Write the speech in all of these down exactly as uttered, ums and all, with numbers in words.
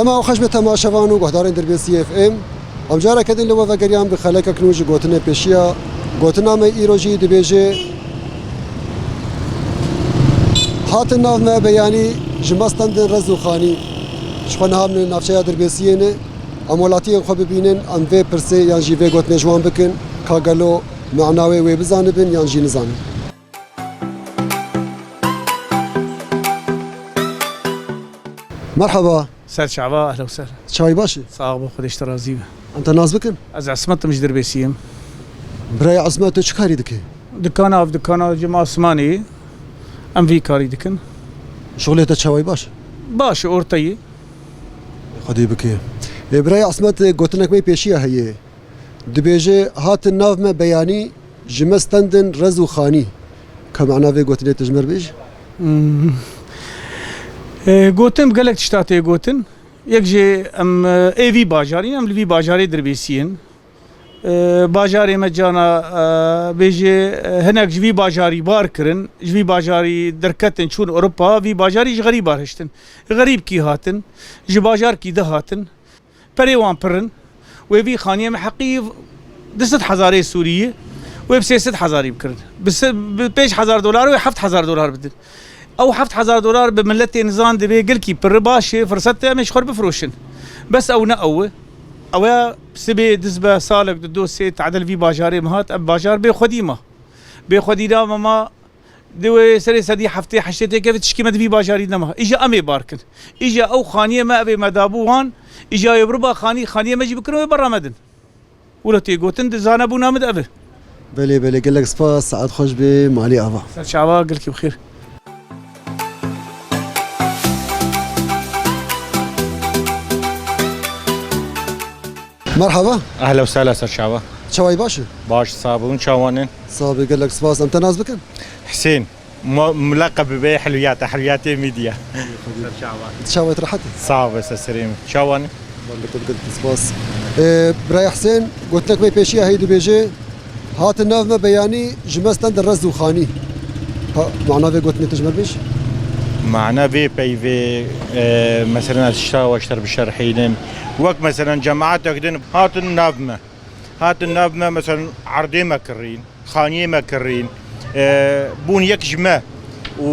Dema we xweş be temaşevan û guhdarên Dirbêsiyê F M. Em careke din li we vegeriyan bi xelekek nû ji gotinê pêşiya. Gotina me îro jî dibêje, hatin nav me beyanî ji me stendin rez û xanî. Ji xwe niha em li navçeya Dirbêsiyê ne. Em welatiyên xwe bibînin, em vê pirsê yan jî vê gotinê ji wan bikin, ka gelo mana wê wê bizanibin yan jî nizanin. Merhaba. Ser çava, ehla û sehla. Çawa yî, baş î? Sax bî, Xwedê ji te razî be. Em te nas bikin? Ez Esmet im, ji Dirbêsiyê yim. Birayê Esmet, tu çi karî dikî? Dikana, ev dikana ji Asmanê, em vî karî dikin. Şixulê te çawa yî, baş? Baş, ortayî. Xwedê bike. Ê, birayê Esmet, gotinek me pêşiya heye. Dibêje, hatin nav me beyanî, ji me stendin rez û xanî. Ka mana vê gotinê tu ji me re bêjî? Hmm. E, gotin, gelek tişta tê gotin. Yek jî em, e, ê vî bajarî, em li vî bajarê Dirbêsiyê yin. E, bajarê me cana, e, bêjê, e, hinek ji vî bajarî bar kirin, ji vî bajarî derketin, çûn Ewropa, vî bajarî ji xerîbar hiştin. Xerîbkî hatin, ji bajarkî di hatin. Perê wan pir in. Wê vî xaniyê me heqî du sed hezarê Sûrî ye, wê bi sê sed hezarî bikirin. Bi se-, bi pênc hezar dolar wê heft hezar dolar bidin. Ew heft hezar dolar bi miletê nizan divê gelkî pir baş e, firset e, em ê ji xwe re bifroşin. Bes ew ne ew e. Ew ya sibê diz be salek, du do sê tadil vî bajarê me hat, ev bajar bê xwedî ma. Bê xwedî da me ma. Di wê serê sedî heftê heştê têkeve tişkî me di vî bajarî nema. Îja em ê bar kin. Îja ew xaniyê me, ev ê me dabû wan. Îja wê biriba xanî, xaniyê me jî bikin û wê berra me din. Wilo tê gotin, di zanebûna min de ev e. Belê, belê, gelek spas, saet xweş be, malî ava. Ser çava, gelkî bi xêr. Merhaba. Ehla û sehla, ser çava. Çawa yî, baş î? Baş, sax bûn, çawan in? Sax be, gelek spas. Em te nas bikin? Husên. Mo-, mileqeb be Hilwiyate, Hilwiyatê Medya. Ser çava. Çawa yî, rehet î? Sax be, ser serê min. Çawan in? Gelek, gelek spas. Ee, birayê Husên, gotinek me pêşiya heyî dibêje, hatin nav me beyanî, ji me stendin rez û xanî. Ha, mana vê gotinê tu ji me re bêjî? Mana vê peyvê, e, mesela ez tişta we ji te re bişerhînim. Wek mesela cemaetek din hatin nav me. Hatin nav me, mesela erdê me kirîn, xaniyê me kirîn. E, bûn yek ji me û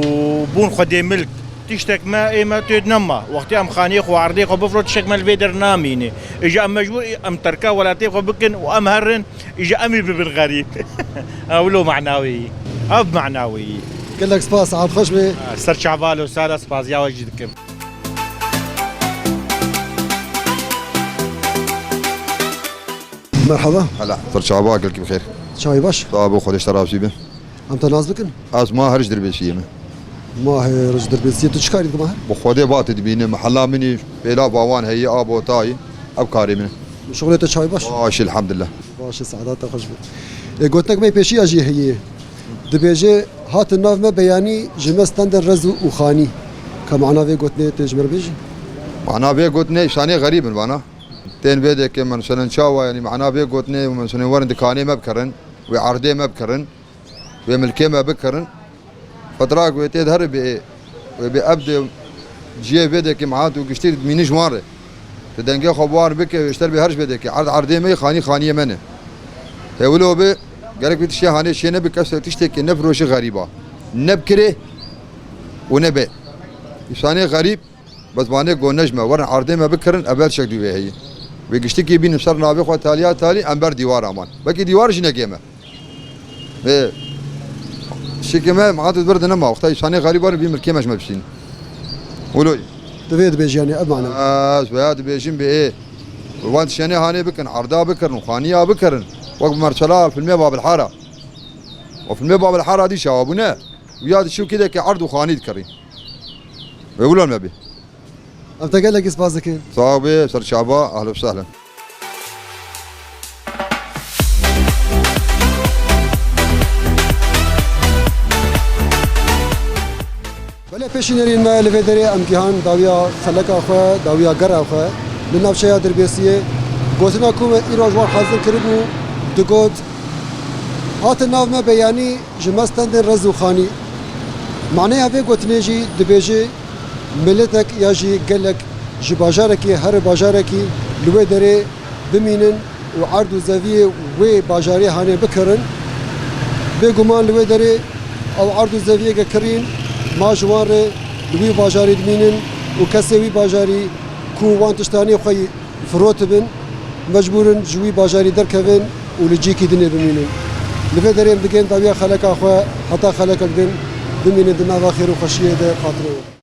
bûn xwedê milk. Tiştek me, ê me tê nema. Wextê em xaniyê xwe, erdê xwe bifro, tiştek me li vê der namîne. Îja em mecbûr, em terka welatê xwe bikin û em herin. Îja em ê bibin xerîb. Ew lo mana wê yî. Ev mana wê yî. Gelek spas, saet xweş be. Ser çava, lo sara, spasiya we jî dikim. Merhaba. Hela, ser çava, gelkî bi xêr. Çawa yî, baş? Sax bû, Xwedê ji te razî be. Em te nas bikin? Ez Mahir ji Dirbêsiyê me. Mahir ji Dirbêsiyê, tu çi karî dikî, Mahir? Bi Xwedê ba tu dibîne, mihela min î, pêla bawan heye, a botayî, ev karê min e. Şixulê te çawa yî, baş? Baş, elhamdulillah. Baş, saeta xweş be. Ê, gotinek me pêşiya jî heye. Dibêje, hatin nav me beyanî, ji me stendin rez û xanî. Ka mana vê gotinê tu ji me re bêjî? Mana vê gotinê, îsanê xerîb in vana. Tên vê dekê, mesela çawa, yanî mana vê gotinê, mesela werin dikanê me bikirin, wê erdê me bikirin. Wê milkê me bikirin. Fetrak wê tê de here bê, wê bê ev de ciyê vê dekê mehat û giştî mînî ji wan re. Tu dengê xwe bi wan bike, wê ji te re bê her ji vê dekê. Erd erdê me, xanî xaniyê me ne. Hê wilo be, gerek wê tiştê hanê çê nebe, kes tiştekê nefiroşe xerîba. Ne bikirê û ne be. Însanê xerîb, Bes vanê go ne ji me, werin erdê me bikirin, ev her çek dûvê heyî. Wê giştikî bînin ser navê xwe taliya talî, em ber dîwara man. Belkî dîwar jî nekê me. Ê, şikê me, mehat ez bir de nema, wexta îsanê xerîb werin, vî milkê me ji me bişînin. Wilo. Tu vê dibêjî, yanî, ev mane. Ez veya dibêjim bê ê. Wan tiştê hanê bikin, erda bikirin, xaniya bikirin. Wek mesela filmê Babil Hara. O filmê Babil Hara dî çawa bûne? Ya dişû kî de ki erd û xanî dikirî. Wê wilo me bî. Em te gelekî spas dikin. Sax bê, ser çava, ehlen û sehlen. Belê pêşînerên me li vê derê em gihan dawiya xeleka xwe, dawiya gera xwe li navçeya Dirbêsiyê. Gotina ku me îro ji wan hazir kiribû, digot, hatin nav me beyanî, ji me stendên rez û xanî. Maneya vê gotinê jî dibêje, miletek ya jî gelek Ji bajarekî here bajarekî li wê derê bimînin û erd û zeviyê wê bajarê hanê bikirin. Bêguman li wê derê ew erd û zeviyeke kirîn, ma ji wan re li wî bajarî dimînin û kesê wî bajarî ku wan tiştanê xwe firotibin, mecbûr in ji wî bajarî derkevin û li cîkî dinê bimînin. Li vê derê em digên dawiya xeleka xwe heta xelekek din bimînin di nava xêr û xweşiyê de, xatirê we.